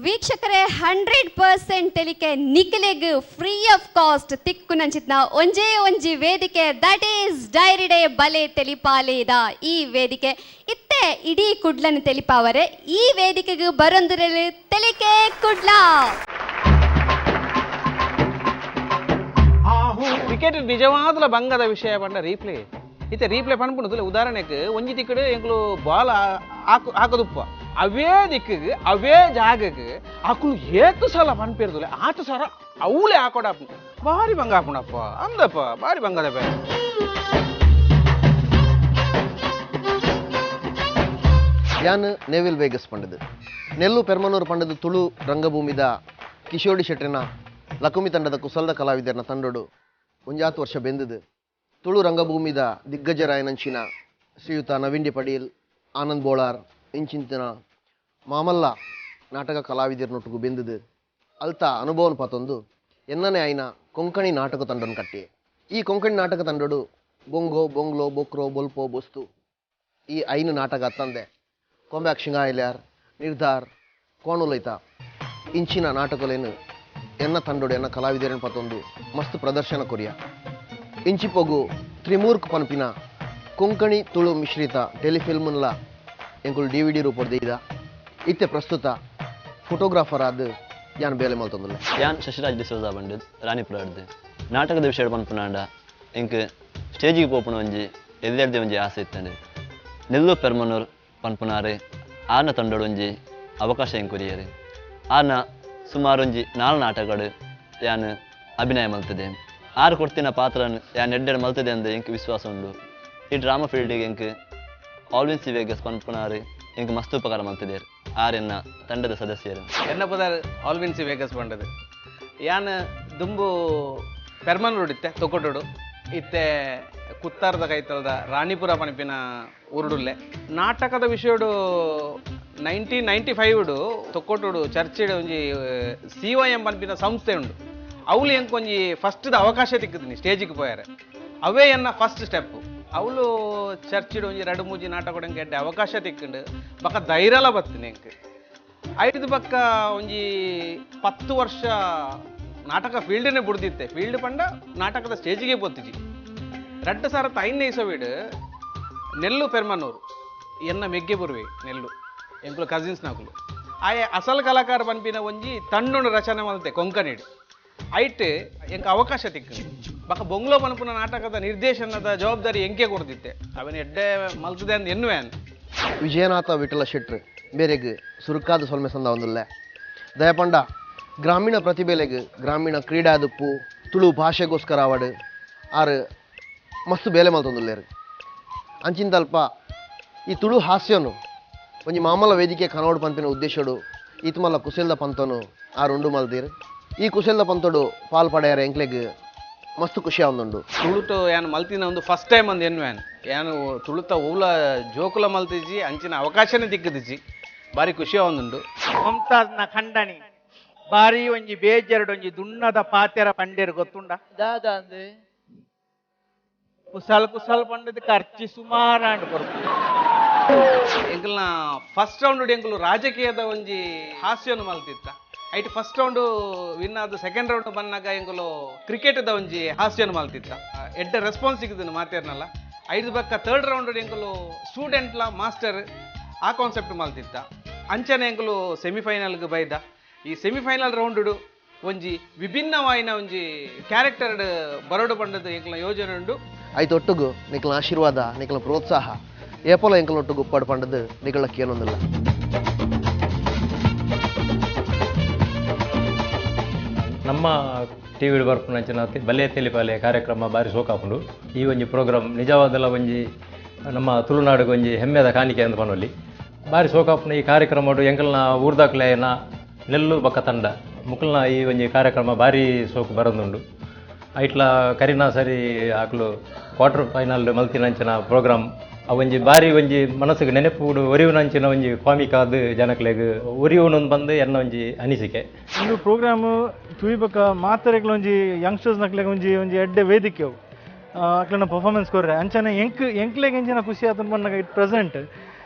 ವೀಕ್ಷಕರೇ, 100% ತೆಲಿಕೆ ನಿಖಿಲೆಗ್ free of cost ತಿಕ್ಕು ನಂಚಿತ್ನ ಒಂಜೇ ಒಂಜಿ ವೇದಿಕೆ, that is dairy day ಬಲೆ ತೆಲಿಪಾಲೇದ ಈ ವೇದಿಕೆ. ಇತ್ತೆ ಇಡೀ ಕುಡ್ಲನ್ ತೆಲಿಪಾವರೆ ಈ ವೇದಿಕೆಗೆ ಬರೊಂದಿರಲು ತೆಲಿಕೆ ಕುಡ್ಲ. ಕ್ರಿಕೆಟ್ ನಿಜವಾದಲ ಬಂಗದ ವಿಷಯ ಪಂಡ ರೀಪ್ಲೇ. ಇತ್ತೆ ರೀಪ್ಲೇ ಪನ್ಪುಂಡು. ಉದಾಹರಣೆಗೆ ಒಂಜಿ ತಿಕ್ಕಡು ಎಂಕ್ಲು ಬಾಲ್ ಹಾಕು ಹಾಕದುಪ್ಪ, ಅವೇ ದಿಕ್ಕಿಗೆ ಅವೇ ಜಾಗಕ್ಕೆ ಅಕುಲು ಏತು ಸಲ ಪನ್ಪಿರ್ದುಲೆ ಆತು ಸರ ಅವಳೇ ಹಾಕೊಡಪ್ಪ. ಭಾರಿ ಬಂಗ ಹಾಪುಣಪ್ಪ ಅಂದಪ್ಪ, ಭಾರಿ ಬಂಗದಪ್ಪ. ಯಾನ್ ನೇವಿಲ್ ವೇಗಸ್ ಪಂಡದು ನೆಲ್ಲು ಪೆರ್ಮನೂರು ಪಂಡದು ತುಳು ರಂಗಭೂಮಿದ ಕಿಶೋಡಿ ಶೆಟ್ಟರಿನ ಲಕುಮಿ ತಂಡದ ಕುಸಲ್ದ ಕಲಾವಿದರನ ತಂಡೋಡು ಒಂಜಾತು ವರ್ಷ ಬೆಂದದು ತುಳು ರಂಗಭೂಮಿದ ದಿಗ್ಗಜರಾಯನಂಚಿನ ಶ್ರೀಯುತ ನವೀನ್ ಡಿ ಪಡೀಲ್, ಆನಂದ್ ಬೋಳಾರ್ ಇಂಚಿಂತಿನ ಮಾಮಲ್ಲ ನಾಟಕ ಕಲಾವಿದರನೊಟ್ಟಿಗೂ ಬೆಂದದು ಅಲ್ತ ಅನುಭವನ ಪತೊಂದು ಎನ್ನನೆ ಆಯ್ನ ಕೊಂಕಣಿ ನಾಟಕ ತಂಡನ್ನು ಕಟ್ಟಿ. ಈ ಕೊಂಕಣಿ ನಾಟಕ ತಂಡೋಡು ಬೊಂಗೋ, ಬೊಂಗ್ಲೋ, ಬೊಕ್ರೋ, ಬೊಲ್ಪೋ, ಬೊಸ್ತು ಈ ಐನು ನಾಟಕ ತಂದೆ ಕೊಂಬ್ಯಾಕ್ ಶಿಂಗಾಯಿಲ್ಯಾರ್, ನಿರ್ಧಾರ್, ಕೋಣುಲೈತ ಇಂಚಿನ ನಾಟಕಲೇನು ಎನ್ನ ತಂಡೋಡು ಎನ್ನ ಕಲಾವಿದರನ್ನು ಪತೊಂದು ಮಸ್ತ್ ಪ್ರದರ್ಶನ ಕೊರಿಯ. ಇಂಚಿಪೊಗು ತ್ರಿಮೂರ್ಕ್ ಪನ್ಪಿನ ಕೊಂಕಣಿ ತುಳು ಮಿಶ್ರಿತ ಟೆಲಿಫಿಲ್ಮ್ಲ ಎಂಕುಲು ಡಿ ವಿ ಡಿ ರೂಪದ ಇದ. ಇತ್ತೆ ಪ್ರಸ್ತುತ ಫೋಟೋಗ್ರಾಫರ್ ಆದ ಯಾನ್ ಬೇಲೆ ಮಲ್ತೊಂದುಲ್ಲೆ. ಯಾನ್ ಶಶಿರಾಜ್ ಡಿಸೋಜಾ ಬಂಡಿದ್ ರಾಣಿಪುರ ಅಡ್ದು ನಾಟಕದ ವಿಷಯ ಪನ್ಪುನಾಂಡ ಎಂಕ್ ಸ್ಟೇಜಿಗೆ ಪೋಪುನ ಒಂಜಿ ಎದ್ದೆಡ್ದೆ ಒಂಜಿ ಆಸೆ ಇತ್ತಂಡೆ. ನೆಲ್ಲು ಪೆರ್ಮನೂರು ಪನ್ಪುನಾರೆ ಆರ್ನ ತಂಡೋಡು ಒಂಜಿ ಅವಕಾಶ ಎಂಕುರಿಯರು. ಆರ್ನ ಸುಮಾರು ಒಂಜಿ 4 ನಾಟಕಡು ಯಾನ್ ಅಭಿನಯ ಮಲ್ತದೆ. ಆರು ಕೊಡ್ತಿನ ಪಾತ್ರನ ಯಾನ್ ಎಡ್ಡೆಡ್ ಮಲ್ತದೆ ಅಂದ ಎಂಕ್ ವಿಶ್ವಾಸ ಉಂಡು. ಈ ಡ್ರಾಮಾ ಫೀಲ್ಡಿಗೆ ಎಂಕ್ ಆಲ್ವಿನ್ ಸಿ ವೇಗಸ್ ಪನ್ಪುನಾರು ಎಂಕ್ ಮಸ್ತ್ ಉಪಕಾರ ಮಲ್ತಿದ್ದೇರು. ಆರೆನ್ನ ತಂಡದ ಸದಸ್ಯರು. ಎನ್ನ ಪದಾರ್ ಆಲ್ವಿನ್ ಸಿ ವೇಗಸ್ ಬಂಡದು. ಯಾನ್ ದುಂಬು ಪೆರ್ಮನೂರು ಇತ್ತೆ ತೊಕೊಟೋಡು ಇತ್ತೆ ಕುತ್ತಾರದ ಕೈತಲ್ದ ರಾಣಿಪುರ ಪನಪಿನ ಊರುಡುಲ್ಲೆ. ನಾಟಕದ ವಿಷಯಡು 1995 ತೊಕ್ಕೊಟೋಡು ಚರ್ಚಿಡ್ ಒಂಜಿ ಸಿ ವೈ ಎಂ ಪನ್ಪಿನ ಸಂಸ್ಥೆ ಉಂಡು. ಅವಳು ಎಂಕ್ ಒಂಜಿ ಫಸ್ಟ್ದ ಅವಕಾಶ ತಿಕ್ಕುದಿನಿ ಸ್ಟೇಜಿಗೆ ಪೋಯಾರೆ. ಅವೇ ಎನ್ನ ಫಸ್ಟ್ ಸ್ಟೆಪ್. ಅವಳು ಚರ್ಚಿಡ್ ಒಂಜಿ 2 3 ನಾಟಕ ಎಂಕ್ ಎಡ್ಡೆ ಅವಕಾಶ ತಿಕ್ಕುಂಡು. ಬಕ್ಕ ಧೈರ್ಯಲ ಬತ್ತಿನಿ ಎಂಕ್. ಐದು ಬಕ್ಕ ಒಂಜಿ 10 ವರ್ಷ ನಾಟಕ ಫೀಲ್ಡನ್ನೇ ಬುಡ್ದಿತ್ತೆ. ಫೀಲ್ಡ್ ಪಂಡ ನಾಟಕದ ಸ್ಟೇಜಿಗೆ ಪೋತಿಜಿ. 2005 ಇಸವಿಡ್ ನೆಲ್ಲು ಪೆರ್ಮನೂರು ಎನ್ನ ಮೆಗ್ಗೆ ಬರುವೆ ನೆಲ್ಲು ಎಂಕುಲು ಕಸಿನ್ಸ್ ನಾಕುಲು ಆಯೆ ಅಸಲ್ ಕಲಾಕಾರ ಪನ್ಪಿನ ಒಂಜಿ ತಂಡೋಣ ರಚನೆ ಮಲ್ತೆ ಕೊಂಕಣಿಡ್. ಐಟ್ ಎಂಕ್ ಅವಕಾಶ ತಿಕ್ಕು. ಬಕ್ಕ ಬೊಂಗ್ಲೋ ಪನ್ಪುನ ನಾಟಕದ ನಿರ್ದೇಶನದ ಜವಾಬ್ದಾರಿ ಎಂಕೆ ಕೊಡ್ದಿತ್ತೆ. ಅವನ ಎಡ್ಡೆ ಮಲ್ತದೆ ಅಂದ್ ಎನ್ನುವೆ. ವಿಜಯನಾಥ ವಿಠಲ ಶೆಟ್ರು ಬೇರೆಗ್ ಸುರುಕಾದ ಸೊಲ್ಮೆ ಸಂದ ಒಂದುಲ್ಲೆ. ದಯಪಂಡ ಗ್ರಾಮೀಣ ಪ್ರತಿಭೆಲೆಗ್ ಗ್ರಾಮೀಣ ಕ್ರೀಡಾದುಪ್ಪು ತುಳು ಭಾಷೆಗೋಸ್ಕರ ಅವಡು ಆರು ಮಸ್ತ್ ಬೇಲೆ ಮಲ್ತೊಂದುಲ್ಲೇರು. ಅಂಚಿನ ತಲ್ಪ ಈ ತುಳು ಹಾಸ್ಯನು ಒಂಜಿ ಮಾಮಲ ವೇದಿಕೆ ಕನೋಡು ಪನ್ಪಿನ ಉದ್ದೇಶಡು ಈತ್ಮಲ್ಲ ಕುಸೆಲ್ದ ಪಂತನು ಆರು ಉಂಡು ಮಲ್ದಿರು. ಈ ಕುಸೆಲ್ದ ಪಂತೋಡು ಪಾಲ್ ಪಡೆಯರ ಎಂಕ್ಲೆಗ್ ಮಸ್ತ್ ಖುಷಿ ಆವೊಂದುಂಡು. ತುಳುಟು ಯಾನ್ ಮಲ್ತಿನ ಒಂದು ಫಸ್ಟ್ ಟೈಮ್ ಅಂದ್ ಎನ್ನುವೆ. ಯಾನು ತುಳುತ ಓಲ ಜೋಕುಲ ಮಲ್ತಿಜಿ, ಅಂಚಿನ ಅವಕಾಶನೇ ತಿಕ್ಕದಿಜಿ. ಭಾರಿ ಖುಷಿ ಆವೊಂದುಂಡು. ಮುಮ್ತಾಜ್ನ ಖಂಡನಿ ಬಾರಿ ಒಂಜಿ ಬೇಜರಡು ಒಂಜಿ ದುಣ್ಣದ ಪಾತೆರ ಪಂಡೇರು ಗೊತ್ತುಂಡ. ದಾದಾ ಅಂದೆ ಕುಸಲ್ ಕುಸಲ್ ಪಂಡದ ಖರ್ಚಿ ಸುಮಾರಾಂಡ್ ಕೊರ್ಪು. ಎಂಕಲ್ನ ಫಸ್ಟ್ ರೌಂಡ್ ಎಂಕುಲು ರಾಜಕೀಯದ ಒಂಜಿ ಹಾಸ್ಯನು ಮಲ್ತಿತ್ತ. ಐಟ್ first round win ಆದ ಸೆಕೆಂಡ್ ರೌಂಡ್ ಬಂದಾಗ ಎಂಕುಲು ಕ್ರಿಕೆಟ್ದ ಒಂಜಿ ಹಾಸ್ಯನು ಮಲ್ತಿತ್ತ. ಎಡ್ಡೆ ರೆಸ್ಪಾನ್ಸ್ ಸಿಕ್ಕಿದನು ಮಾತೇರ್ನಲ್ಲ. ಐದು ಬಕ್ಕ ಥರ್ಡ್ ರೌಂಡ್ ಎಂಕುಲು ಸ್ಟೂಡೆಂಟ್ಲ ಮಾಸ್ಟರ್ ಆ ಕಾನ್ಸೆಪ್ಟ್ ಮಲ್ತಿತ್ತ. ಅಂಚನೆ ಎಂಕುಲು ಸೆಮಿಫೈನಲ್ಗೆ ಬೈದ. ಈ ಸೆಮಿಫೈನಲ್ ರೌಂಡ್ ಒಂಜಿ ವಿಭಿನ್ನವಾಯಿನ ಒಂಜಿ ಕ್ಯಾರೆಕ್ಟರ್ ಬರೋಡು ಪಂಡದ ಎಂಕಲ್ನ ಯೋಜನೆ ಉಂಡು. ಐತ ಒಟ್ಟುಗು ನಿಕಲ್ನ ಆಶೀರ್ವಾದ ನಿಕಲ್ನ ಪ್ರೋತ್ಸಾಹ ಏಪೋಲ ಎಂಕಲ್ನ ಒಟ್ಟುಗು ಉಪ್ಪಾಡು ಪಂಡದು ನಿಕಲ್ನ ಕೇನೊಂದಿಲ್ಲ. ನಮ್ಮ ಟಿ ವಿ ಬರ್ಪುನಂಚಿನ ಬಲೆ ತೆಲಿಪಾಲೆ ಕಾರ್ಯಕ್ರಮ ಬಾರಿ ಸೋಕಾಪುಂಡು. ಈ ಒಂಜಿ ಪ್ರೋಗ್ರಾಮ್ ನಿಜವಾದಲ ಒಂಜಿ ನಮ್ಮ ತುಳುನಾಡಿಗೆ ಒಂಜಿ ಹೆಮ್ಮೆದ ಕಾಣಿಕೆ ಅಂದ್ ಪನೊಲಿ. ಬಾರಿ ಸೋಕಾಪುನ ಈ ಕಾರ್ಯಕ್ರಮ ಎಂಕಲ್ನ ಊರ್ದಾಕ್ಲೆನ ನೆಲ್ಲು ಬೊಕ್ಕ ತಂಡ ಮುಕಲ್ನ ಈ ಒಂಜಿ ಕಾರ್ಯಕ್ರಮ ಬಾರಿ ಸೋಕು ಬರೋದುಂಡು. ಐಟ್ಲ ಕರಿನಾ ಸರಿ ಆಕ್ಲು ಕ್ವಾರ್ಟರ್ ಫೈನಲ್ ಮಲ್ತಿನಂಚಿನ ಪ್ರೋಗ್ರಾಮ್ ಆ ಒಂಜಿ ಬಾರಿ ಒಂಜಿ ಮನಸ್ಸಿಗೆ ನೆನಪು ಒರಿಯುನಂಚಿನ ಒಂಜಿ ಕಾಮಿಕ್ ಆದ್ ಜನಕ್ಲೆಗ್ ಒರಿಯುವನೊಂದು ಬಂದು ಎನ್ನ ಒಂಜಿ ಅನಿಸಿಕೆ. ಒಂದು ಪ್ರೋಗ್ರಾಮ್ ತೂಯಿಬಕ ಮಾತರೆಗ್ಲ ಒಂಜಿ ಯಂಗ್ಸ್ಟರ್ಸ್ ನಕ್ಲೆಗ್ ಒಂಜಿ ಒಂಜಿ ಎಡ್ಡೆ ವೇದಿಕೆ ಅವು ಅಕ್ಲೆನ ಪರ್ಫಾರ್ಮೆನ್ಸ್ ಕೊರ್ರೆ ಅಂಚನೆ ಎಂಕ್ ಎಂಕ್ಲೆಗ್ ಎಂಚಿನ ಖುಷಿ ಆತಂದ್ ಪನ್ನಗ it present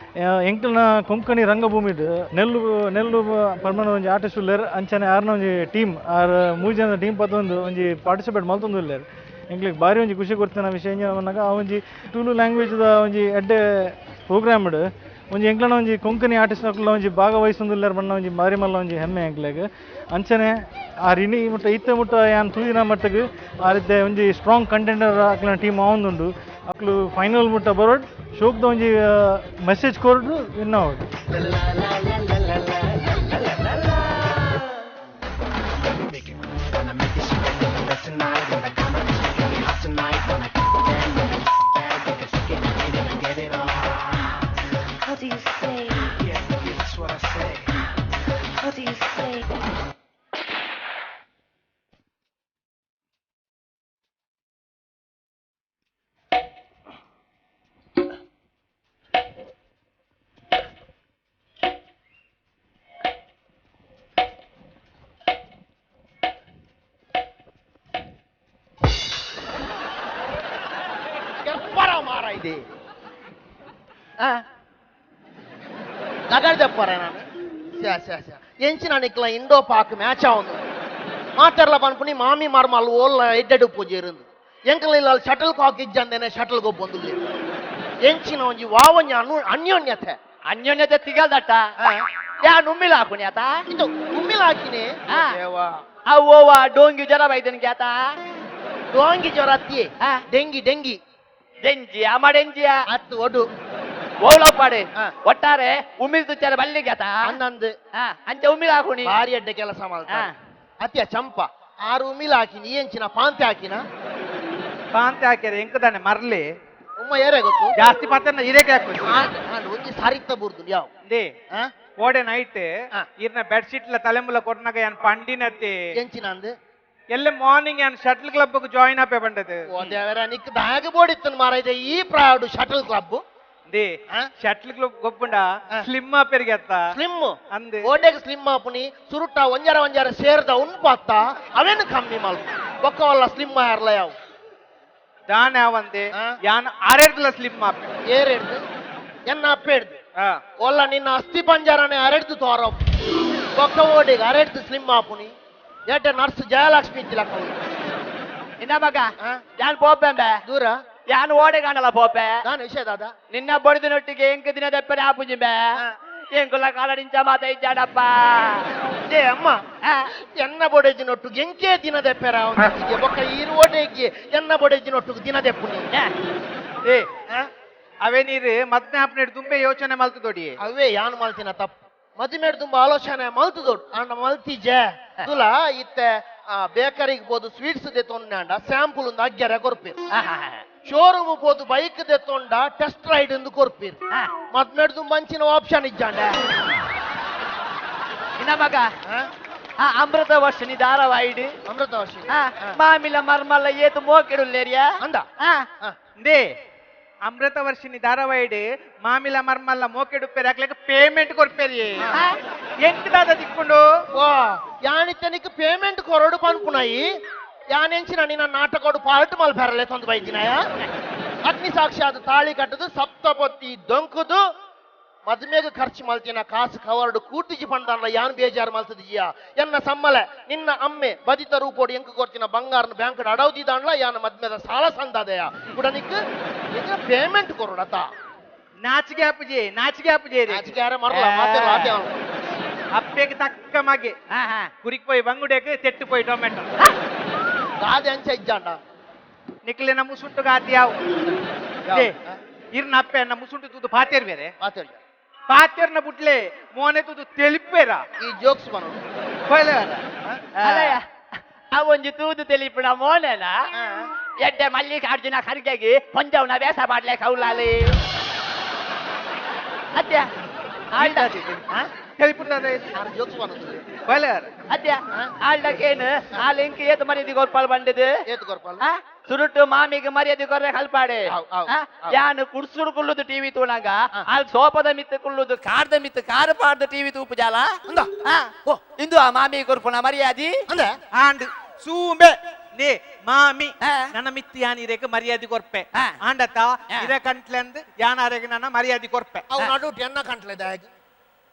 ಎಂಕ್ಲೆನ ಕೊಂಕಣಿ ರಂಗಭೂಮಿಡ್ ನೆಲ್ಲು ನೆಲ್ಲು ಪರ್ಮನ ಒಂಜಿ ಆರ್ಟಿಸ್ಟ್ ಉಲ್ಲೆರ್ ಅಂಚನೆ ಆರ್ನ ಒಂಜಿ ಟೀಮ್ ಆರ್ ಮೂಜಿ ಜನ ಟೀಮ್ ಪತ್ತೊಂದು ಒಂಜಿ ಪಾರ್ಟಿಸಿಪೇಟ್ ಮಲ್ತೊಂದು ಉಲ್ಲೆರ್. ಎಂಕ್ಲೆಗ್ ಬಾರಿ ಒಂಜಿ ಖುಷಿ ಕೊರ್ತಿನ ವಿಷಯ ಎಂಚಿನ ಪನ್ನಗ ಆ ಒಂಜಿ ತುಳು ಲ್ಯಾಂಗ್ವೇಜ್ದ ಒಂಜಿ ಎಡ್ಡೆ ಪ್ರೋಗ್ರಾಮ್ಡ್ ಒಂಜಿ ಎಂಕ್ಲೆನ ಒಂಜಿ ಕೊಂಕಣಿ ಆರ್ಟಿಸ್ಟ್ ನಕುಲ ಒಂಜಿ ಭಾಗವಹಿಸೊಂದುಲ್ಲೆರ್ ಪನ್ನ ಒಂಜಿ ಬಾರಿ ಮಲ್ಲ ಒಂಜಿ ಹೆಮ್ಮೆ ಎಂಕ್ಲೆಗ್. ಅಂಚನೆ ಆ ರಿಣಿ ಮುಟ್ಟ ಇತ್ತೆ ಮುಟ್ಟ ಯಾನ್ ತೂಯಿನ ಮಟ್ಟಗ್ ಆ ರೀತಿ ಒಂಜಿ ಸ್ಟ್ರಾಂಗ್ ಕಂಟೆಂಡರ್ ಅಕ್ಲೆನ ಟೀಮ್ ಆವೊಂದುಂಡು. ಅಕ್ಲು ಫೈನಲ್ ಮುಟ್ಟ ಬರೋಡ್ ಶೋಕ್ದ ಒಂಜಿ ಮೆಸೇಜ್ ಕೊರ್ಡು ವಿನ್ ಆವಡ್. What do you say? Yeah, that's what I say. What do you say? ಮಾರ ಇದೆ ಲಗಡ್ದಪ್ಪರ ನಾನು ಸ್ಯಾ ಸ್ಯಾ ಸ್ಯಾ ಎಂಚಿನ ನಿಕ್ಲ ಇಂಡೋ ಪಾಕ್ ಮ್ಯಾಚ್ ಆವೊಂದು ಮಾತೆರ್ಲ ಪನ್ಪುನಿ ಮಾಮಿ ಮಾರ್ಮಲ್ ಓಲ್ಲ ಎಡ್ಡೆಡು ಪೂಜೆ ಇರಂದು ಎಂಕಲ ಇಲ್ಲ ಶಟಲ್ ಕಾಕ್ ಇಜ್ಜಂದೇನೆ ಶಟಲ್ ಗೊಬ್ಬೊಂದು ಎಂಚಿನ ಒಂಜಿ ವಾವಂಜ ಅನ್ಯೋನ್ಯತೆ ಅನ್ಯೋನ್ಯತೆ ತಿಗಲ್ದಟ್ಟ ಯಾ ನುಮ್ಮಿಲ ಹಾಕುನಿ ಆತ ಇದು ಉಮ್ಮಿಲ ಹಾಕಿನಿ ಅವ್ವ ಡೋಂಗಿ ಜ್ವರ ಬೈದನಿಗೆ ಆತ ಡೋಂಗಿ ಜ್ವರ ಅತ್ತಿಯೇ ಡೆಂಗಿ ಡೆಂಗಿ ಡೆಂಜಿ ಅಮ ಡೆಂಜಿಯ ಅತ್ತು ಒಡು ಓಲೋಪಾಡೆ ಒಟ್ಟಾರೆ ಉಮಿಲ್ ತುಚ್ಚಾರ ಬಲ್ಲಿಗೆ ಆತ ಅಂದಂದು ಅಂಚೆ ಉಮ್ಮಿಲ ಹಾಕುನಿ ಭಾರಿ ಅಡ್ಡೆ ಕೆಲಸ ಮಾಡ್ತ ಅತ್ತಿಯ ಚಂಪ ಆರು ಉಮಿಲ ಹಾಕಿನಿ ಎಂಚಿನ ಪಾಂತೆ ಹಾಕಿನ ಪಾಂತೆ ಹಾಕ್ಯಾರ ಎಂಕದಾನೆ ಮರ್ಲಿ ಉಮ್ಮ ಏರೇ ಗೊತ್ತು ಜಾಸ್ತಿ ಪಾತ್ರ ಇರೇಕೆ ಹಾಕು ಒಂಜಿ ಸಾರಿತ್ತ ಬುರ್ದು ಯಾವ ಓಡೆ ನೈಟ್ ಇರ್ನ ಬೆಡ್ ಶೀಟ್ ಲ ತಲೆಂಬುಲ ಕೊರ್ನಗ ಯಾನ್ ಪಂಡಿನತ್ತೆ ಎಂಚಿನ ಅಂದು ಎಲ್ಲ ಮಾರ್ನಿಂಗ್ ಯಾನ್ ಶಟಲ್ ಕ್ಲಬ್ ಜಾಯಿನ್ ಆಪೆ ಬಂಡದು ಓ ದೇವರ ನಿಕ್ ದಾಗ ಬೋಡಿತ್ತನ್ ಮಾರಾಯ್ದೆ ಈ ಪ್ರಾಡು shuttle club they shuttle club ಗೊಬ್ಬುಂಡ slim ಆಪೆರ್ಗೆ ಅತ್ತ ಸ್ಲಿಮ್ ಅಂದೆ ಓಡೆಗ್ ಸ್ಲಿಮ್ ಆಪುನಿ ಸುರುಟ ಒಂಜಾರ ಒಂಜಾರ ಸೇರ್ದ ಉನ್ಪಾತ್ತ ಅವೇನು ಕಮ್ಮಿ ಮಲ್ಪ ಬೊಕ್ಕವಲ್ಲ ಸ್ಲಿಮ್ ಆರ್ಲ ಯಾವ ದಾನೆ ಅವಂದೆ ಯಾನ್ ಆರೆಡ್ದಲ ಸ್ಲಿಮ್ ಆಪೆ ಏರೆಡ್ದು ಎನ್ನ ಅಪ್ಪೆಡ್ದು ಒಲ್ಲ ನಿನ್ನ ಅಸ್ಥಿ ಪಂಜರನೆ ಅರೆಡ್ದು ತೋರ ಬೊಕ್ಕ ಓಡೆಗ್ ಅರೆಡ್ದು ಸ್ಲಿಮ್ ಆಪುನಿ ಏಟೆ ನರ್ಸ್ ಜಯಲಕ್ಷ್ಮಿ ಇತ್ತಿಲಕ್ಕ ಇನ್ನ ಮಗ ಯಾನ್ ಪೋಪೆಂಬೆ ದೂರ ಯಾನ್ ಓಡೆ ಕಾಣಲ್ಲ ಪೋಪೆ ನಾನು ವಿಷಯ ದಾದ ನಿನ್ನ ಬಡಿದಿನೊಟ್ಟಿಗೆ ಎಂಕ ದಿನ ದೆಪ್ಪರೆ ಆಪುಜಿಂಬೆ ಎಂಕುಲ ಕಾಲಡಿಂಚ ಮಾತ ಇಜ್ಜಾಡಪ್ಪ they ಅಮ್ಮ ಎನ್ನ ಬೊಡೆಜಿನೊಟ್ಟು ಎಂಕೆ ದಿನ ದೆಪ್ಪೆರ ಬೊಕ್ಕ ಈರು ಓಡೆಗೆ ಎನ್ನ ಬೊಡೆಜಿನೊಟ್ಟು ದಿನ ದೆಪ್ಪುನಿ ಏ ಅವೇ ನೀರು ಮದ್ನೆ ಆಪ್ನೇಡ್ ತುಂಬೆ ಯೋಚನೆ ಮಲ್ತು ದೊಡಿ ಅವೇ ಯಾನ್ ಮಲ್ತಿನ ತಪ್ಪು ಮದಿಮೇಡ್ ತುಂಬ ಆಲೋಚನೆ ಮಲ್ತು ದೊಡ್ ಅಂಡ ಮಲ್ತಿಜೆ ತುಲಾ ಇತ್ತೆ ಬೇಕರಿಗೆ ಪೋದು ಸ್ವೀಟ್ಸ್ ದೆ ತೊಂಡ ಸ್ಯಾಂಪಲ್ ಒಂದು ಅಗ್ಗೆರೆ ಕೊರ್ಪೀರ್ ಶೋರೂಮ್ ಪೋದು ಬೈಕ್ ದೆ ತೊಂಡ ಟೆಸ್ಟ್ ರೈಡ್ ಎಂದು ಕೊರ್ಪೀರ್ ಮದ್ಮೇಡ್ ತುಂಬ ಅಂಚಿನ ಆಪ್ಷನ್ ಇಜ್ಜಾಂಡ ಇನ್ನ ಮಗ ಅಮೃತ ವರ್ಷಿಣಿ ಧಾರಾವಾಹಿಡ್ ಅಮೃತ ವರ್ಷಿಣಿ ಮಾಮಿಲ ಮರ್ಮಲ್ಲ ಏತು ಮೋಕೆಡುಲ್ಲೇರಿಯಾ ಅಂದ they ಅಮೃತ ವರ್ಷಿಣಿ ಧಾರಾವಾಹಿಡ್ ಮಾಮಿಲ ಮರ್ಮಲ್ಲ ಮೋಕೆಡುಪ್ಪೇರಿ ಹಾಕ್ಲಿಕ್ಕೆ ಪೇಮೆಂಟ್ ಕೊರ್ಪೇರಿ ಎಂಕ್ ದಾದ ತಿಕ್ಕೊಂಡು ವಾ ಯಾನಿತ್ತನಿಕ್ ಪೇಮೆಂಟ್ ಕೊರಡು ಪನ್ಪುನಾಯಿ ಯಾನೆಂಚಿನ ನಿನ್ನ ನಾಟಕೋಡು ಪಾರ್ಟ್ ಮಲ್ಪೆರಲೆ ತಂದು ಬೈದಿನಾಯ ಅಗ್ನಿ ಸಾಕ್ಷಾತ್ ತಾಳಿ ಕಟ್ಟದು ಸಪ್ತಪತಿ ದೊಂಕುದು ಮದುಮೆಗೆ ಖರ್ಚು ಮಲ್ತಿನ ಕಾಸು ಕವರ್ಡು ಕೂಟಿಜಿ ಪಂಡಾನ್ಲ ಯಾನ್ ಬೇಜಾರು ಮಲ್ತದಿಯ್ಯ ಎನ್ನ ಸಮ್ಮಲೆ ನಿನ್ನ ಅಮ್ಮೆ ಬದಿತ ರೂಪೋಡು ಎಂಕು ಕೊರ್ತಿನ ಬಂಗಾರನ ಬ್ಯಾಂಕ್ ಅಡೌದಿದಾನ್ಲ ಯಾನ ಮದ್ಮೆದ ಸಾಲ ಸಂದಾದಯ ಕೂಡ ನಿಕ್ ಪೇಮೆಂಟ್ ಕೊರಡತ ನಾಚಿಗೆ ಅಪ್ಪಜಿ ನಾಚಿಗೆ ಅಪ್ಪಜಿ ನಾಚಿಗೆ ಯಾರ ಮರಲ ಮಾತೆ ಮಾತೆ ಅಪ್ಪೆಗೆ ತಕ್ಕ ಮಗೆ ಕುರಿಕ್ ಪೋಯಿ ಬಂಗುಡೆಕ್ ತೆಟ್ಟು ಪೋಯಿ ಟೊಮೆಟೊ ಗಾದೆ ಅಂಚ ಇಜ್ಜಾಂಡ ನಿಕ್ಲೆನ ಮುಸುಂಟು ಗಾತಿ ಯಾವು ಇರ್ನ ಅಪ್ಪೆ ಅನ್ನ ಮುಸುಂಟು ತೂದು ಪಾತೇರ್ ಬೇರೆ ಪಾತೇರ್ ಪಾತೇರ್ನ ಬುಟ್ಲೆ ಮೋನೆ ತೂದು ತೆಲಿಪೇರ ಈ ಜೋಕ್ಸ್ ಬರೋದು ಆ ಒಂಜಿ ತೂದು ತೆಲಿಪುಣ ಮೋನೆನ ಎಡ್ಡೆ ಮಲ್ಲಿಕಾರ್ಜುನ ಖರ್ಗೆಗೆ ಪಂಜವ್ನ ಬೇಸ ಮಾಡ್ಲೆ ಕೌಲಾಲಿ ಅತ್ಯ ಅತ್ಯ ಆಲ್ಡಕೇನು ಆ ಲಿಂಕ್ ಏತು ಮರಿದಿ ಗೊರ್ಪಾಲ್ ಬಂದಿದ್ದು ಏತು ಗೊರ್ಪಾಲ್ ಸುರುಟು ಮಾಮಿಗೆ ಮರ್ಯಾದೆ ಕೊರ್ರೆ ಕಲ್ಪಾಡೆ. ಯಾನು ಕುಡ್ಸುಡು ಕುಳ್ಳುದು ಟಿವಿ ತೂನಾಗ ಅಲ್ಲಿ ಸೋಪದ ಮಿತ್ತು ಕುಳ್ಳುದು ಕಾರ್ದ ಮಿತ್ತು ಕಾರು ಪಾಡ್ದು ಟಿವಿ ತೂಪು ಜಾಲ. ಇಂದು ಆ ಮಾಮಿ ಕೊರ್ಪುನ ಮರ್ಯಾದಿ ಅಂದೆ ಆಂಡ್ ಸೂಂಬೆ ನೇ ಮಾಮಿ ನನ್ನ ಮಿತ್ತು ಯಾನ್ ಇರೇಕ ಮರ್ಯಾದೆ ಕೊರ್ಪೆ ಆಂಡತ ಇರ ಕಂಟ್ಲೆಂದ್ ಯಾನ್ ಅರೆಗೆ ನನ್ನ ಮರ್ಯಾದೆ ಕೊರ್ಪೆ. ಅವು ನಡುಟು ಎನ್ನ ಕಂಟ್ಲೆ ದಾಗ್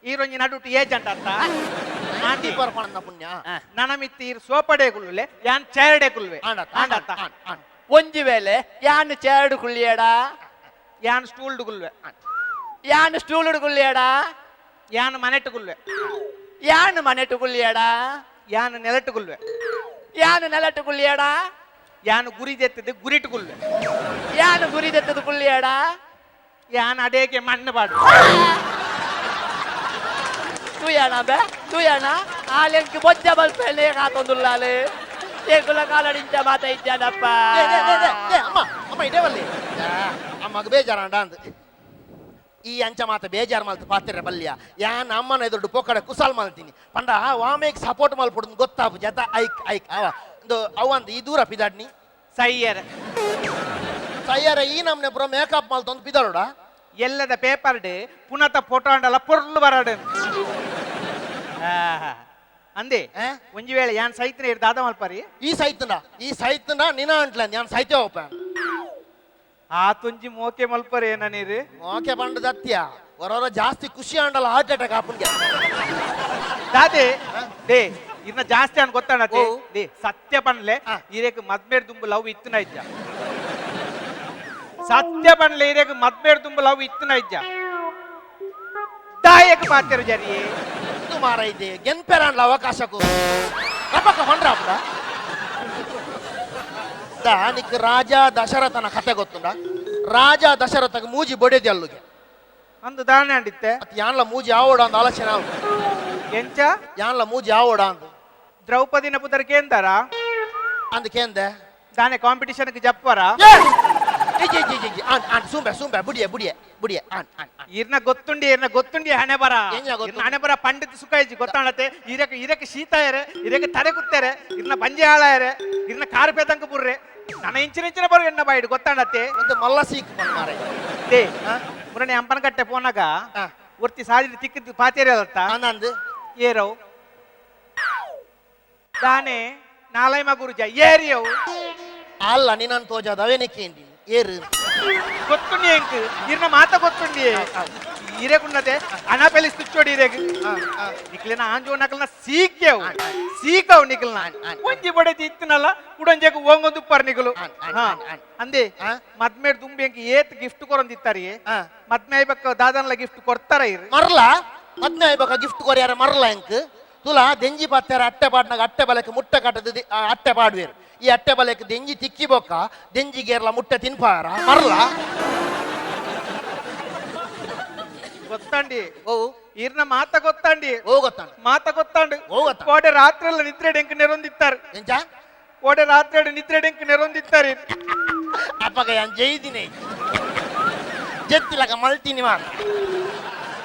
ಈರೊಂಜಿ ನಡುಟು ಏಜೆಂಟ್ ಅತ್ತ ಆಂಟಿ ಪರ್ಪಣನ ಪುಣ್ಯ. ನನ್ನ ಮಿತ್ತು ಈರ್ ಸೋಪಡೆ ಕುಲ್ಲುಲೆ ಯಾನ್ ಚೇರ್ಡೆ ಕುಲ್ವೆ ಆಂಡತ. ಒಂಜಿ ವೇಳೆ ಯಾನ್ ಚೇರ್ಡ್ ಕುಳ್ಳಿಯಡ ಯಾನ್ ಸ್ಟೂಲ್ಡ್ ಕುಲ್ವೆ ಯಾನ್ ಸ್ಟೂಲ್ಡ್ ಕುಳ್ಳಿಯಡ ಯಾನ್ ಮನೆಟ್ಟು ಕುಲ್ವೆ ಯಾನ್ ಮನೆಟ್ಟು ಕುಳ್ಳಿಯಡ ಯಾನ್ ನೆಲಟ್ಟು ಕುಲ್ವೆ ಯಾನ್ ನೆಲಟ್ಟು ಕುಳ್ಳಿಯಡ ಯಾನ್ ಗುರಿ ದೆತ್ತದು ಗುರಿಟು ಕುಲ್ವೆ ಯಾನ್ ಗುರಿ ದೆತ್ತದು ಕುಳ್ಳಿಯಡ ಯಾನ್ ಅಡೇಗೆ ಮಣ್ಣು ಪಾಡು. ತೂಯಣ ಬೆ ತೂಯಣ ಆಲೆಂಕ್ ಬೊಜ್ಜ ಬಲ್ಪೆಲೆ ಕಾತೊಂದುಲ್ಲಾಲೆ ಏಕುಲ ಕಾಲಡಿಂಚ ಮಾತ ಇಜ್ಜಾನಪ್ಪ. ಅಮ್ಮ ಅಮ್ಮ ಇದೇ ಬಲ್ಲಿ ಅಮ್ಮಗ ಬೇಜಾರಂಡ ಅಂದ್ ಈ ಅಂಚ ಮಾತ ಬೇಜಾರು ಮಲ್ತು ಪಾತಿರ ಬಲ್ಯ ಯಾನ್ ಅಮ್ಮನ ಎದುರು ಪೋಕಡೆ ಕುಸಾಲ್ ಮಲ್ತೀನಿ ಪಂಡ ವಾಮೇಗ್ ಸಪೋರ್ಟ್ ಮಲ್ಪೊಡು ಗೊತ್ತಾಪು ಜತ ಐಕ್ ಐಕ್ ಅವ ಒಂದು ಅವಂದು ಈ ದೂರ ಪಿದಾಡ್ನಿ ಸೈಯರ್ ಸೈಯರ ಈ ನಮ್ನೆ ಪುರ ಮೇಕಪ್ ಮಲ್ತೊಂದು ಪಿದಾಡೋಡ ಎಲ್ಲದ ಪೇಪರ್ ಪುನತ ಫೋಟೋ ಅಂಡಲ ಪೊರ್ಲು ಬರಾಡು ಅಂದೆ ಒಂಜಿ ವೇಳೆ ಯಾನ್ ಸೈತ್ನ ಇರ್ ದಾದ ಮಲ್ಪರಿ ಈ ಸೈತನ ಈ ಸೈತನ ನಿನ ಅಂಟ್ಲ ಯಾನ್ ಸೈತೆ ಹೋಪ ಆ ತುಂಜಿ ಮೋಕೆ ಮಲ್ಪರಿ ಏನ ನೀರು ಮೋಕೆ ಪಂಡ ದತ್ಯ ಹೊರವರ ಜಾಸ್ತಿ ಖುಷಿ ಅಂಡಲ ಹಾರ್ಟ್ ಅಟ್ಯಾಕ್ ಆಪುನ್ಗೆ ದಾದೆ they ಇನ್ನ ಜಾಸ್ತಿ ಅನ್ ಗೊತ್ತಾಣತೆ they ಸತ್ಯ ಪನ್ಲೆ ಇರೇಕ್ ಮದ್ಮೇರ್ ದುಂಬು ಲವ್ ಇತ್ತನ ಇಜ್ಜ ಸತ್ಯ ಪನ್ಲೆ ಇರೇಕ್ ಮದ್ಮೇರ್ ದುಂಬು ಲವ್ ಇತ್ತನ ಇಜ್ಜ ದಾಯಕ ಪಾತ್ರ ಜರಿಯೇ ಮಾರ ಇದೆ ಗೆನ್ಪೆರಾನ್ಲ ಅವಕಾಶಕ್ಕೂ ರಪಕ್ಕ ಹೊಂಡ್ರಾಪುಡ ನಿಕ್ ರಾಜ ದಶರಥನ ಕತೆ ಗೊತ್ತುಂಡ. ರಾಜ ದಶರಥಗೆ ಮೂಜಿ ಬೊಡೆದಿ ಅಲ್ಲುಗೆ ಅಂದು ದಾನೆ ಅಂಡಿತ್ತೆ ಯಾನ್ಲ ಮೂಜಿ ಆವೋಡ ಅಂದ ಆಲೋಚನೆ ಆವು ಎಂಚ ಯಾನ್ಲ ಮೂಜಿ ಆವೋಡ ಅಂದು ದ್ರೌಪದಿನ ಪುದರ್ ಕೇಂದರ ಅಂದ ಕೇಂದೆ ದಾನೆ ಕಾಂಪಿಟಿಷನ್ ಜಪ್ಪರ ಸೂಂಬೆ ಸೂಂಬೆ ಬುಡಿಯ ಬುಡಿಯ ಬುಡಿಯ ಇರ್ನ ಗೊತ್ತುಂಡಿ ಇರ್ನ ಗೊತ್ತುಂಡಿ ಹಣೆ ಬರ ಹಣೆ ಬರ ಪಂಡಿತ ಸುಖ ಇಜ್ಜಿ ಗೊತ್ತಾಣತೆ ಇರಕ ಇರಕ ಶೀತ ಏರೆ ಇರಕ ತಡೆ ಕುತ್ತಾರೆ ಇರ್ನ ಬಂಜೆ ಹಾಳಾಯರೆ ಇರ್ನ ಕಾರು ಪೇತಂಕ ಬುರ್ರೆ ನನ್ನ ಇಂಚಿನ ಇಂಚಿನ ಬರು ಎಣ್ಣ ಬಾಯಿಡು ಗೊತ್ತಾಣತೆ ಒಂದು ಮಲ್ಲ ಸೀಕ್ ಮಾರೆ they ಮುರನೆ ಅಂಪನಕಟ್ಟೆ ಪೋನಾಗ ಒರ್ತಿ ಸಾದಿ ತಿಕ್ಕಿದ್ದು ಪಾತೇರಿ ಅದತ್ತ ಆನಂದ್ ಏರವು ದಾನೆ ನಾಲೈಮ ಗುರುಜ ಏರಿಯವು ಅಲ್ಲ ನಿನ್ನನ್ನು ತೋಜಾದ ಅವೇನಕ್ಕೆ ಏರು ಗೊತ್ತುಂಡಿ ಎಂಕ್ ಇರ್ನ ಮಾತ ಗೊತ್ತುಂಡಿ ಇರೇಕುನ್ನತೆ ಅನಾಪೆಲಿ ತುಚ್ಚೋಡಿ ಇರೇಗ್ ನಿಕ್ಲಿನ ಆಂಜೋ ನಕಲ್ನ ಸೀಕ್ಯವು ಸೀಕವು ನಿಕ್ಲಿನ ಒಂಜಿ ಬಡತಿ ಇತ್ತಿನಲ್ಲ ಕುಡಂಜೆಗ್ ಓಂಗೊಂದು ಉಪ್ಪಾರ್ ನಿಕಲು ಅಂದೆ ಮದ್ಮೇಡ್ ದುಂಬಿ ಎಂಕ್ ಏತ್ ಗಿಫ್ಟ್ ಕೊರೊಂದಿತ್ತಾರಿ ಮದ್ಮೆ ಐಬಕ್ಕ ದಾದನ್ಲ ಗಿಫ್ಟ್ ಕೊಡ್ತಾರ ಇರ್ ಮರ್ಲ ಮದ್ಮೆ ಐಬಕ್ಕ ಗಿಫ್ಟ್ ಕೊರಿಯಾರ ಮರ್ಲ ಎಂಕ್ ತುಲಾ ದೆಂಜಿ ಪತ್ತಾರ ಅಟ್ಟೆ ಪಾಡ್ನಾಗ ಅಟ್ಟೆ ಬಲಕ್ಕೆ ಮುಟ್ಟೆ ಕಟ್ಟದ ಅಟ್ಟೆ ಪಾಡ್ವೇರು ಈ ಅಟ್ಟೆ ಬಲಕ್ಕೆ ದೆಂಜಿ ತಿಕ್ಕಿ ಬೊಕ್ಕ ದೆಂಜಿ ಗೇರ್ಲ ಮುಟ್ಟೆ ತಿನ್ಪಾರ ಮರ್ಲ ಗೊತ್ತಂಡಿ ಓ ಇರ್ನ ಮಾತ ಗೊತ್ತಂಡಿ ಓ ಗೊತ್ತಾಂಡ ಮಾತ ಗೊತ್ತಾಂಡು ಓ ಗೊತ್ತ ಕೋಡೆ ರಾತ್ರಿ ಎಲ್ಲ ನಿದ್ರೆ ಡೆಂಕ್ ನೆರೊಂದಿತ್ತಾರೆ ಎಂಚ ಕೋಡೆ ರಾತ್ರಿ ನಿದ್ರೆ ಡೆಂಕ್ ನೆರೊಂದಿತ್ತಾರೆ ಅಪ್ಪಗ ಯಾನ್ ಜೈದಿನಿ ಜೆತ್ತಿಲಕ ಮಲ್ತೀನಿ ಮಾತ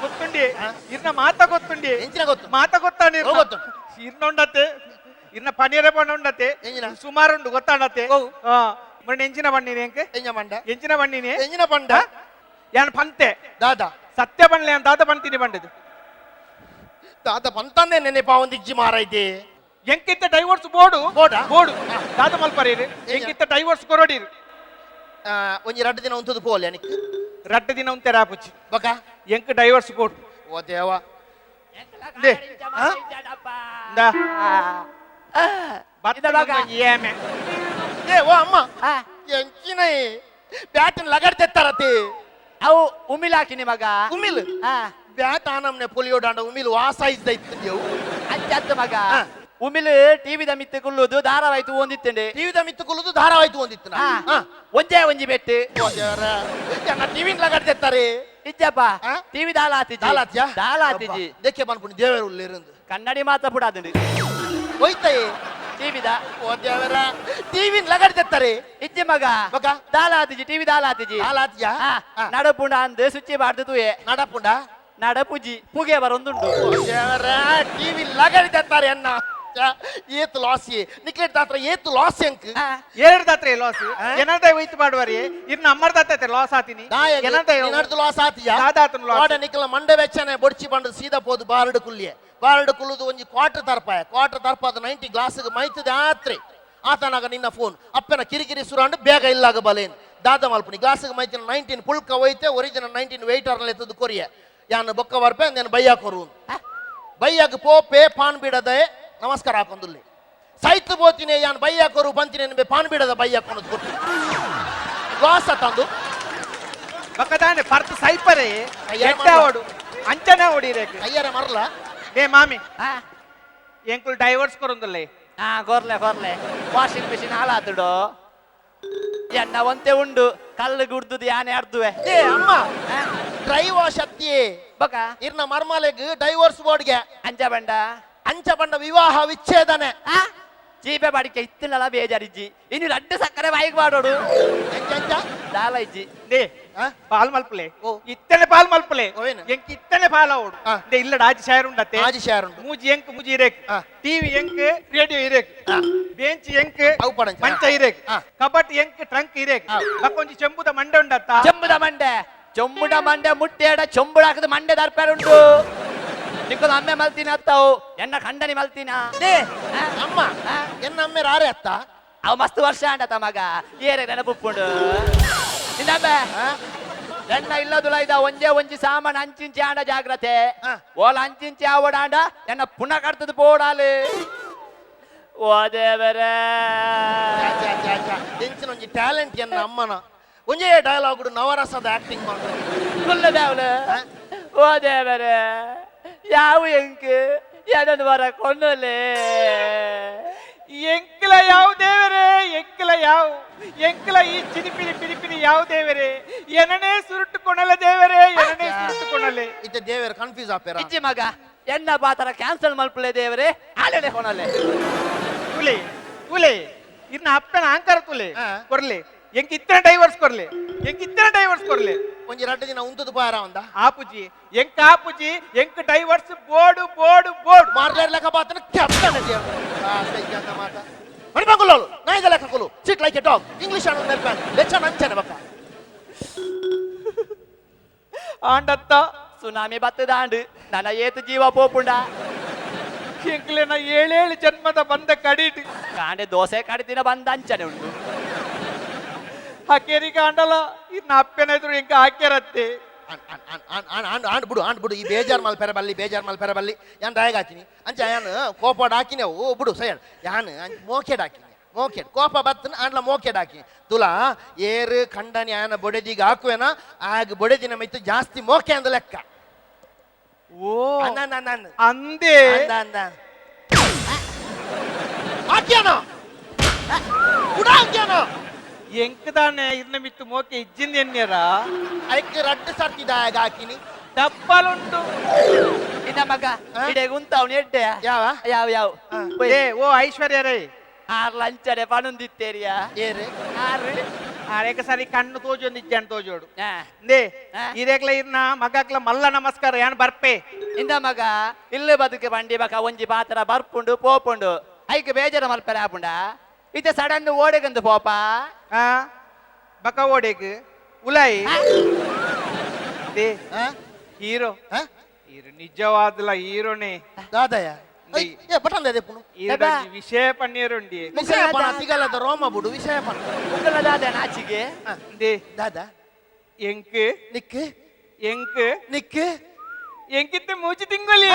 ಗೊತ್ತುಂಡಿ ಇರ್ನ ಮಾತ ಗೊತ್ತುಂಡಿ ಎಂಚಿನ ಗೊತ್ತು ಮಾತ ಗೊತ್ತಾಂಡಿ ಓ ಗೊತ್ತು ಇರ್ನ ಉಂಡತೆ ಇರ್ನ ಪನೀರ ಬಣ್ಣ ಉಂಡತೆ ಸುಮಾರು ಉಂಡು ಗೊತ್ತಾಂಡತೆ ಮೊನ್ನೆ ಎಂಚಿನ ಬಣ್ಣಿನಿ ಎಂಕ್ ಎಂಜ ಮಂಡ ಎಂಚಿನ ಬಣ್ಣಿನಿ ಎಂಜಿನ ಪಂಡ ಯಾನ್ ಪಂತೆ ದಾದಾ ಸತ್ಯ ಬಣ್ಲೆ ಅಂತ ದಾದ ಪಂತೀನಿ ಬಂಡದು ದಾದ ಪಂತಂದೆ ನೆನೆ ಪಾವಂದಿಜ್ಜಿ ಮಾರೈತೆ ಎಂಕಿತ್ತ ಡೈವೋರ್ಸ್ ಬೋರ್ಡು ಬೋರ್ಡಾ? ಬೋರ್ಡು ದಾದ ಮಲ್ಪರೀರು ಎಂಕಿತ್ತ ಡೈವೋರ್ಸ್ ಕೊರಡಿರು ಒಂಜಿ ರಡ್ಡು ದಿನ ಉಂತದು ಪೋಲೆ ಅನಿಕ್ ರಡ್ಡು ದಿನ ಉಂತೆ ರಾಪುಚಿ ಬಕ ಎಂಕ್ ಡೈವೋರ್ಸ್ ಬೋರ್ಡು ಓ ದೇವ they ಇಂದಾ ಏಮೆ ಏ ಓ ಅಮ್ಮ ಎಂಚಿನ ಬ್ಯಾಟಿನ ಲಗಡ್ ತೆತ್ತಾರತಿ ಅವು ಉಮಿಲ್ ಹಾಕಿನಿ ಮಗ ಉಮಿಲ್ ಬ್ಯಾಟ್ ಆನಮ್ನೆ ಪೊಲಿಯೋ ದಾಂಡ ಉಮಿಲ್ ವಾಸ ಇದ್ದ ಇತ್ತು ಅಂಚತ್ತು ಮಗ ಉಮಿಲ್ ಟಿವಿದ ಮಿತ್ತು ಕುಲ್ಲುದು ಧಾರಾವಾಹಿತು ಒಂದಿತ್ತಂಡೆ ಟಿವಿದ ಮಿತ್ತು ಕುಲ್ಲುದು ಧಾರಾವಾಹಿತು ಒಂದಿತ್ತು ಒಂಜೇ ಒಂಜಿ ಬೆಟ್ಟು ಟಿವಿನ ಲಗಡ್ ತೆತ್ತಾರೆ ಇಜ್ಜಪ್ಪ ಟಿವಿ ದಾಲ ಆತಿಜಿ ದಾಲಾತ್ಯಾ ದಾಲ ಆತಿಜಿ ದೇಕೆ ಪನ್ಪುಣಿ ದೇವರು ಉಲ್ಲೇರಂದು ಕನ್ನಡಿ ಮಾತ್ರ ಪುಡಾದಂಡು ಹೋಯ್ತಾಯೇ ಟಿವಿದ ಓ ದೇವರ ಟಿವಿನ ಲಗಡ್ ತೆತ್ತಾರೆ ಇಜ್ಜಿ ಮಗ ಮಗ ದಾಲ ಆತಿಜಿ ಟಿವಿ ದಾಲ ಆತಿಜಿ ದಾಲಾತ್ಯಾ ನಡಪುಂಡ ಅಂದ್ ಸುಚ್ಚಿ ಬಾರ್ದು ತೂಯೆ ನಡಪುಂಡ ನಡಪುಜಿ ಪುಗೆ ಬರೊಂದುಂಡು ದೇವರ ಟಿವಿ ಲಗಡ್ ತೆತ್ತಾರೆ ಅನ್ನ ಏತ್ ಲಾಸ್ ನಿಕ್ಲೆಟ್ ದಾತ್ರ ಏತ್ ಲಾಸ್ ಎಂಕ್ ಎರಡು ದಾತ್ರ ಲಾಸ್ ಏನಂತ ಹೋಯ್ತು ಮಾಡುವರಿ ಇರ್ನ ಅಮ್ಮರ್ ದಾತ ಲಾಸ್ ಆತೀನಿ ಏನಂತ ನಿನ್ನಡ್ದು ಲಾಸ್ ಆತಿಯಾ ದಾದಾತನ ಲಾಸ್ ವಾಡ ನಿಕ್ಲ ಮಂಡೆ ವೆಚ್ಚನೆ ಬೊಡ್ಚಿ ಬಂದು ಸೀದಾ ಪೋದು ಬಾರಡು ಕುಲ್ಲಿಯೆ ಬಾರಡು ಕುಲ್ಲುದು ಒಂಜಿ ಕ್ವಾರ್ಟರ್ ತರ್ಪಾಯ ಕ್ವಾರ್ಟರ್ ತರ್ಪಾದ 90 ಗ್ಲಾಸ್ಗೆ ಮೈತದೆ ಆತ್ರೆ ಆತನಾಗ ನಿನ್ನ ಫೋನ್ ಅಪ್ಪನ ಕಿರಿಕಿರಿ ಸುರಾಂಡು ಬೇಗ ಇಲ್ಲಾಗ ಬಲೇನ್ ದಾದ ಮಲ್ಪುನಿ ಗ್ಲಾಸ್ಗೆ ಮೈತಿನ 19 ಪುಲ್ಕ ಹೋಯ್ತೆ ಒರಿಜಿನಲ್ 19 ವೆಯ್ಟರ್ನಲ್ಲಿ ಎತ್ತದು ಕೊರಿಯ ಯಾನು ಬೊಕ್ಕ ಬರ್ಪೆ ನಾನು ಬೈಯಾ ಕೊರು ಬೈಯಾಗ ಪೋಪೆ ಪಾನ್ ಬಿಡದೆ ನಮಸ್ಕಾರ ಹಾಕೊಂದುಲ್ಲಿ ಸೈತ್ ಬೋತಿನಿ ಯಾನ್ ಬೈಯಾ ಕೊರು ಬಂತೀನಿ ಬೆ ಪಾನ್ ಬಿಡದ ಬೈಯಾ ಕೊನದು ಗೊತ್ತು ಗ್ಲಾಸ್ ತಂದು ಬಕ್ಕದಾನೆ ಪರ್ತ್ ಸೈಪರೆ ಎಡ್ಡ ಓಡು ಅಂಚನೆ ಓಡಿರೇಕ್ ಅಯ್ಯರ ಮರಲ ಏ ಮಾಮಿ ಎಂಕುಲ್ ಡೈವರ್ಸ್ ಕೊರೊಂದುಲ್ಲೆ ಆ ಕೊರ್ಲೆ ಕೊರ್ಲೆ ವಾಷಿಂಗ್ ಮಿಷಿನ್ ಹಾಳಾತುಡು ಎನ್ನ ಒಂತೆ ಉಂಡು ಕಲ್ಲು ಗುಡ್ದುದು ಯಾನೆ ಅರ್ದುವೆ ಏ ಅಮ್ಮ ಡ್ರೈ ವಾಶ್ ಅತ್ತಿ ಬಕ ಇರ್ನ ಮರ್ಮಲೆಗ್ ಡೈವೋರ್ಸ್ ಬೋರ್ಡ್ಗೆ ಅಂಚ ಬಂಡ ಅಂಚ ಬಂಡ ವಿವಾಹ ವಿಚ್ಛೇದನೆ ಚೀಪೆ ಬಾಡಿಕೆ ಇತ್ತಿಲ್ಲಲ್ಲ ಬೇಜಾರಿಜ್ಜಿ ಇನ್ನು ರಡ್ಡು ಸಕ್ಕರೆ ಬಾಯಿಗೆ ಮಾಡೋಡು ಎಂಚ ದಾಲ ಇಜ್ಜಿ they Pal ಮಲ್ಪಲೆ ಇತ್ತನೆ Pal ಮಲ್ಪಲೆ ಎಂಕ್ ಇತ್ತನೆ ಪಾಲ್ ಅವಡು they ಇಲ್ಲ ಆಜಿ ಶೇರ್ ಉಂಡತ್ತೆ ಆಜಿ ಶೇರ್ ಉಂಡು ಮೂಜಿ ಎಂಕ್ ಮೂಜಿ ಇರೇಕ್ ಟಿವಿ ಎಂಕ್ ರೇಡಿಯೋ ಇರೇಕ್ ಬೆಂಚ್ ಎಂಕ್ ಮಂಚ ಇರೇಕ್ ಕಬಟ್ ಎಂಕ್ ಟ್ರಂಕ್ ಇರೇಕ್ ಬಕ್ಕೊಂಜಿ ಚೆಂಬುದ ಮಂಡೆ ಉಂಡತ್ತ ಚೆಂಬುದ ಮಂಡೆ ಚೊಂಬುಡ ಮಂಡೆ ಮುಟ್ಟೇಡ ಚೊಂಬುಡಾಕದ ಮಂಡೆ ದರ್ಪೇರ್ ಉಂಟು ನಿಕ್ಕೊಂದು ಅಮ್ಮೆ ಮಲ್ತಿನ ಅತ್ತವು ಎನ್ನ ಖಂಡನಿ ಮಲ್ತಿನ ಅಮ್ಮ ಎನ್ನ ಅಮ್ಮೆ ರಾರೆ ಅತ್ತ ಅವ ಮಸ್ತ್ ವರ್ಷ ಅಂಡತ ಮಗ ಏರೆ ನೆನಪುಪ್ಪುಂಡು ಇನ್ನಮ್ಮೆ ಎನ್ನ ಇಲ್ಲದುಲ ಇದ ಒಂಜೆ ಒಂಜಿ ಸಾಮಾನು ಅಂಚಿಂಚಿ ಆಂಡ ಜಾಗ್ರತೆ ಓಲ ಅಂಚಿಂಚಿ ಆವಡಾಂಡ ಎನ್ನ ಪುನಃ ಕಡ್ತದ ಪೋಡಾಲಿ ಓ ದೇವರೇ ಎಂಚಿನ ಒಂಜಿ ಟ್ಯಾಲೆಂಟ್ ಎನ್ನ ಅಮ್ಮನ ಒಂಜೇ ಡೈಲಾಗ್ ನವರಸದ ಆಕ್ಟಿಂಗ್ ಮಾಡ್ತಾರೆ ಕುಲ್ಲದಾವಲ ಓ ದೇವರೇ ಯಾವ ಎಂಕ್ ಏನನ್ನು ವರ ಕೊನ್ನಲೆ ಎಂಕ್ಲ ಯಾವ ದೇವರೇ ಎಂಕ್ಲ ಯಾವ ಎಂಕ್ಲ ಈ ಚಿರಿಪಿರಿ ಪಿರಿಪಿರಿ ಯಾವ ದೇವರೇ ಏನನೇ ಸುರುಟು ಕೊಣಲ ದೇವರೇ ಏನನೇ ಸುರುಟು ಕೊಣಲೆ ಇತ್ತೆ ದೇವರ ಕನ್ಫ್ಯೂಸ್ ಆಪೇರ ಇಜ್ಜಿ ಮಗ ಎನ್ನ ಪಾತ್ರ ಕ್ಯಾನ್ಸಲ್ ಮಲ್ಪಲೆ ದೇವರೇ ಆಲೆನೆ ಕೊನಲೆ ತುಲೆ ತುಲೆ ಇನ್ನ ಅಪ್ಪನ ಆಂಕರ ತುಲೆ ಕೊರ್ಲೆ ಎಂಕ್ ಇತ್ತನೆ ಡೈವರ್ಸ್ ಕೊರ್ಲೆ ಎಂಕ್ ಇತ್ತನೆ ಡೈವರ್ಸ್ ಕೊರ್ಲೆ ಒಂಜಿ ರಡ್ಡು ದಿನ ಉಂತದು ಪಾರ ಒಂದ ಆಪುಜಿ ಎಂಕ್ ಆಪುಜಿ ಎಂಕ್ divorce board board board ಮಾರ್ಲೇರ್ ಲೆಕ್ಕ ಬಾತನ ಕೆತ್ತನೆ ದೇವರು ಆ ಸೈಕ್ಯಂತ ಮಾತ ಮಣಿಪಂಗುಲೋಲು ನಾಯಿದ ಲೆಕ್ಕ ಕುಲು sit like a dog English ಅನ್ನು ನೆಲ್ಪಾನ್ ಲೆಚ್ಚ ನಂಚನೆ ಬಕ್ಕ ಆಂಡತ್ತ ಸುನಾಮಿ ಬತ್ತದಾಂಡು ನನ್ನ ಏತು ಜೀವ ಪೋಪುಂಡ ಎಂಕ್ಲೆನ ಏಳೇಳು ಜನ್ಮದ ಬಂದ ಕಡಿಟ್ ಕಾಂಡೆ ದೋಸೆ ಕಡಿತಿನ ಬಂದ ಅಂಚನೆ ಉಂಟು ಹಕೇರಿ ಕಾಂಡಲ ಇನ್ನ ಅಪ್ಪನ ಎದುರು ಎಂಕ ಹಾಕ್ಯಾರತ್ತೆ ಆಂಡ್ ಬಿಡು ಆಂಡ್ ಬಿಡು ಈ ಬೇಜಾರ್ ಮಲ್ ಪೆರಬಲ್ಲಿ ಬೇಜಾರ್ ಮಲ್ ಪೆರಬಲ್ಲಿ ಯಾನ್ ದಾಯಗ ಹಾಕಿನಿ ಅಂಚ ಯಾನ್ ಕೋಪಡ್ ಹಾಕಿನಿ ಅವು ಬಿಡು ಸಯ್ಯನ್ ಯಾನ್ ಮೋಕೆಡ್ ಹಾಕಿನಿ ಮೋಕೆಡ್ ಕೋಪ ಬತ್ತನ ಆಂಡ್ಲ ಮೋಕೆಡ್ ಹಾಕಿ ತುಲಾ ಏರು ಖಂಡನಿ ಆನ ಬೊಡೆದಿಗೆ ಹಾಕುವೆನ ಆಗ ಬೊಡೆದಿನ ಮಿತ್ತು ಜಾಸ್ತಿ ಮೋಕೆ ಅಂದ ಲೆಕ್ಕ ಓ ಅಂದೆ ಹಾಕ್ಯಾನ ಕುಡ ಹಾಕ್ಯಾನ ಎಂಕದಾನೆ ಇರ್ನ ಮಿತ್ತು ಮೋಕೆ ಇಜ್ಜಿಂದ ಎನ್ನೇರ ಐಕ್ ರಡ್ಡು ಸರ್ತಿ ದಾಯಗ ಹಾಕಿನಿ ಡಬ್ಬಲುಂಟು ಇನ್ನ ಮಗ ಇಡೆ ಉಂತಾವ್ನು ಎಡ್ಡೆ ಯಾವ ಯಾವ ಯಾವ ಏ ಓ ಐಶ್ವರ್ಯ ರೈ ಆರ್ ಲಂಚನೆ ಪಣುಂದಿತ್ತೇರಿಯಾ ಏರು ಆರು ಆರೇಕ ಸರಿ ಕಣ್ಣು ತೋಜೊಂದು ಇಜ್ಜಾನ್ ತೋಜೋಡು they ಇರೇಕ್ಲ ಇರ್ನ ಮಗಕ್ಲ ಮಲ್ಲ ನಮಸ್ಕಾರ ಯಾನ್ ಬರ್ಪೆ ಇಂದ ಮಗ ಇಲ್ಲೇ ಬದುಕೆ ಬಂಡಿ ಬಕ ಒಂಜಿ ಪಾತ್ರ ಬರ್ಪುಂಡು ಪೋಪುಂಡು ಐಕ್ ಬೇಜಾರ ಮಲ್ಪರೆ ಆಪುಂಡ ಇತ್ತೆ ಸಡನ್ ಓಡೆಗಂದು ಪೋಪ ಬಕ ಓಡೆಗ್ ಉಲಾಯಿ they hero hero ನಿಜವಾದಲ ಹೀರೋನೇ ದಾದಯ ಏ ಬಟನ್ ದಾದೆ ಪುನು ವಿಷಯ ಪನ್ನೀರುಂಡಿ ವಿಷಯ ಪಣ ತಿಗಲದ ರೋಮ ಬುಡು ವಿಷಯ ಪಣ ಉಂಗಲ ದಾದ ನಾಚಿಗೆ they ದಾದಾ ಎಂಕ್ ನಿಕ್ ಎಂಕ್ ನಿಕ್ ಎಂಕಿತ್ತೆ ಮೂಚಿ ತಿಂಗೊಲಿ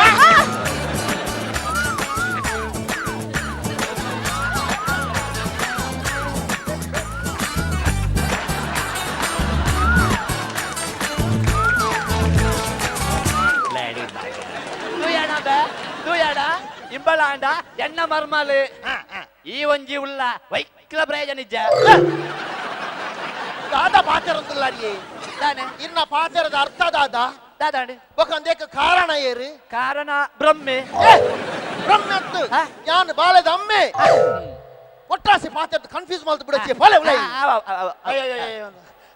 ಇಂಬಳಾಂಡ ಎನ್ನ ಮರ್ಮಲು ಈ ಒಂಜಿ ಉಲ್ಲ ವೈಕ್ಲ ಪ್ರಯೋಜನ ಇಜ್ಜ ದಾದಾ ಪಾತೆರಂದುಲ್ಲಾರಿಯೇ ಇನ್ನ ಪಾತೆರದ ಅರ್ಥ ದಾದಾ ದಾದಾಂಡಿ ಬೊಕಂದೇಕ ಕಾರಣ ಏರು ಕಾರಣ ಬ್ರಹ್ಮೆ ಬ್ರಹ್ಮೆ ಅತ್ತು ಯಾನ್ ಬಾಲೆದ ಅಮ್ಮೆ ಒಟ್ರಾಸಿ ಪಾತೆರ್ದು ಕನ್ಫ್ಯೂಸ್ ಮಲ್ತು ಬಿಡಚ್ಚಿ ಬಾಲೆ ಉಲೈ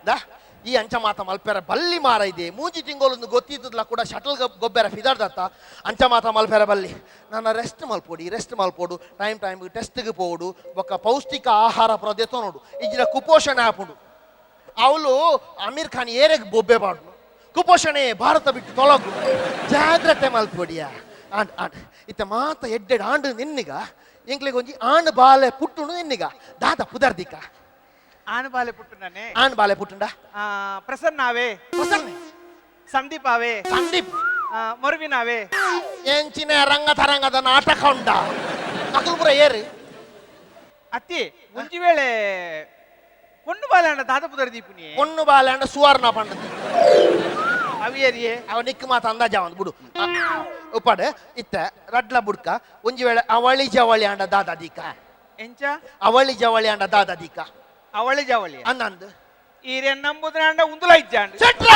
ದಾ ಈ ಅಂಚ ಮಾತ ಮಲ್ಪೆರ ಬಲ್ಲಿ ಮಾರ ಇದೆ ಮೂಜಿ ತಿಂಗಳೊಂದು ಗೊತ್ತಿದ್ದಲ್ಲ ಕೂಡ ಶಟಲ್ ಗೊಬ್ಬರ ಫಿದರ್ದತ್ತ ಅಂಚ ಮಾತ ಮಲ್ಪೆರ ಬಲ್ಲಿ ನನ್ನ ರೆಸ್ಟ್ ಮಲ್ಪೊಡಿ, ರೆಸ್ಟ್ ಮಲ್ಪೊಡು, ಟೈಮ್ ಟೈಮ್ ಟೆಸ್ಟ್ಗೆ ಪೋಡು, ಬೊಕ್ಕ ಪೌಷ್ಟಿಕ ಆಹಾರ ಪೂರ ದೆತೊನೊಡು, ಇಜ್ಜಿಡ ಕುಪೋಷಣೆ ಆಪುಂಡು. ಅವಳು ಅಮೀರ್ ಖಾನ್ ಏರೆಗ್ ಬೊಬ್ಬೆ ಪಾಡು, ಕುಪೋಷಣೆ ಭಾರತ ಬಿಟ್ಟು ತೊಲಗು. ಜಾಗ್ರತೆ ಮಲ್ಪೊಡಿಯ. ಆಂಡ್ ಆಂಡ್ ಇತ್ತ ಮಾತ ಎಡ್ಡೆಡ್ ಆಂಡ್ ನಿನ್ನಿಗ, ಎಂಕ್ಲೆಗ್ ಒಂಜಿ ಆಣ್ ಬಾಲೆ ಪುಟ್ಟುಂಡು ನಿನ್ನಿಗ, ದಾದ ಪುದರ್ದಿಕ? ಆಣ್ ಬಾಲೆ ಪುಟ್ಟುಂಡನೆ. ಆಣ್ ಬಾಲೆ ಪುಟ್ಟುಂಡ? ಪ್ರಸನ್ನಾವೆ, ಪ್ರಸನ್ನ, ಸಂದೀಪ್ ಆವೆ, ಸಂದೀಪ್, ಮೊರ್ವಿನಾವೆ. ಎಂಚಿನ ರಂಗ ತರಂಗದ ನಾಟಕ ಉಂಡ ಅಕುಲು ಪೂರ ಏರು? ಅತ್ತಿ ಒಂಜಿ ವೇಳೆ ಪೊಣ್ಣು ಬಾಲೆ ಅಂಡ ದಾದ ಪುದರ್ ದೀಪುನಿ? ಪೊಣ್ಣು ಬಾಲೆ ಅಂಡ ಸುವರ್ಣ ಪಂಡದು. ಅವಿಯರಿಯೇ ಅವ ನಿಕ್ ಮಾತ ಅಂದಾಜ ಒಂದು ಬಿಡು. ಉಪ್ಪಾಡು ಇತ್ತ ರಡ್ಲ ಬುಡ್ಕ ಒಂಜಿ ವೇಳೆ ಅವಳಿ ಜವಳಿ ಅಂಡ ದಾದ ದೀಕ? ಎಂಚ? ಅವಳಿ ಜವಳಿ ಅಂಡ ದಾದ ದೀಕ? ಅವಳಿ ಜವಳಿ ಅಂದಂದು ಈರೆ ನಂಬುದ್ರ ಅಂಡ ಉಂದುಲ ಇಜ್ಜಾಂಡ್. ಶೆಟ್ರ!